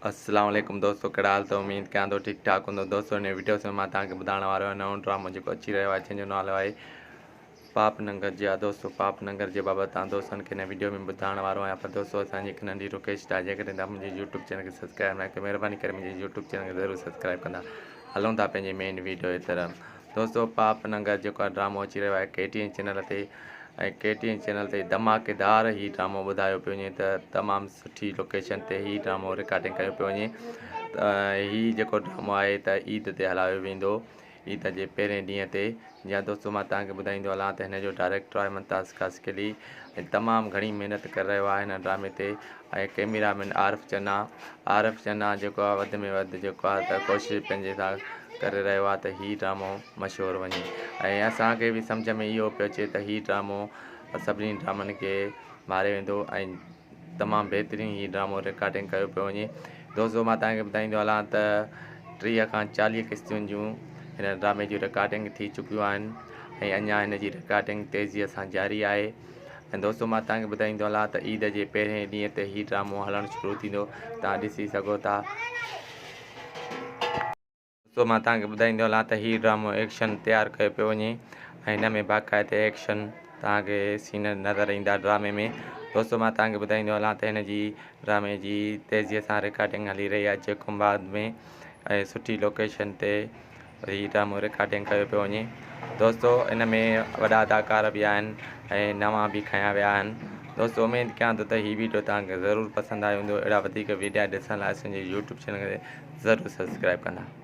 اسلام عليڪم دوستو ڪهڙا حال اٿو اميد ڪيان ٿو ٺيڪ ٺاڪ هوندو دوستو هن وڊيو ۾ مان توهان کي ٻڌائڻ وارو آهيان نئون ڊرامو جيڪو اچي رهيو آهي جنهن جو نالو آهي پاپ ننگر جي آ دوستو پاپ ننگر جي بابت توهان دوستن کي هن وڊيو ۾ ٻڌائڻ وارو آهيان پر دوستو اسان جي هڪ ننڍي رڪويسٽ آهي جيڪڏهن توهان منهنجي يوٽيوب چينل کي سبسڪرائب نه ڪيو مهرباني ڪري منهنجي يوٽيوب چينل کي ضرور سبسڪرائب ڪندا هلون ٿا پنهنجي مين وڊيو جي طرف دوستو پاپ ننگر جيڪو آهي ڊرامو اچي رهيو آهي ڪي ٽي اين چينل تي ۽ ڪي ٽي اين چينل تي ڌماڪيدار هي ڊرامو ٻڌايو پيو وڃي ته تمام سٺي لوڪيشن تي هي ڊرامو رڪارڊنگ ڪيو پيو وڃي ته هي جيڪو ڊرامو آهي ته عيد تي هلايو ويندو عيد جي پهرين ڏينهن تي جي دوستو مان توهان کي ٻڌائيندو هلان ته هن جو ڊائريڪٽر آهي ممتاز خاصخيلي ۽ تمام گهڻي محنت ڪري رهيو آهي هن ڊرامي تي ۽ ڪيميرا مين عارف چنا عارف چنا جيڪو آهي وڌ ۾ وڌ جيڪو آهي ته ڪوشش پنهنجي سان ڪري رهيو آهي ته هي ڊرامو مشهور وڃي ۽ اسان کي به سمجهه ۾ اهو پيو اچي ته هي ڊرامو سڀني ڊرامن کي ماري ويندو ۽ تمام بهترين هي ڊرامو رڪارڊنگ ڪيو پيو وڃي دوستو مان توهان کي ٻڌائيندو هلان ته 30 کان 40 قسطن جون هن ڊرامي جون رڪارڊنگ ٿي چڪيون آهن ۽ اڃا هن جي رڪارڊنگ تيزيء سان جاري آهي ۽ دوستو مان توهان کي ٻڌائيندو هلان ته عيد جي پهرين ڏينهن تي هي ڊرامو هلڻ شروع ٿيندو توهان ڏسي سگهو ٿا. دوستو مان توهان کي ٻڌائيندو هلان ته هي ڊرامو ايڪشن تيار ڪيو پيو وڃي ۽ هن ۾ باقاعدي ايڪشن توهان کي سين نظر ايندا ڊرامي ۾ دوستو مان توهان کي ٻڌائيندو هلان ته هن جي ڊرامي جي تيزيء سان رڪارڊنگ هلي رهي آهي جيڪو بعد ۾ ۽ سٺي لوڪيشن تي هي ڊرامو رڪارڊنگ ڪيو پيو وڃي دوستو ان ۾ وڏا اداڪار به آهن ۽ نوان به کنيا ويا آهن دوستو اميد ڪيان ٿو ته هي ويڊيو توهان کي ضرور پسند آيو هوندو اهڙا وڌيڪ ويڊيا ڏسڻ لاء اسان جي يوٽيوب چينل کي ضرور سبسڪرائب ڪندا.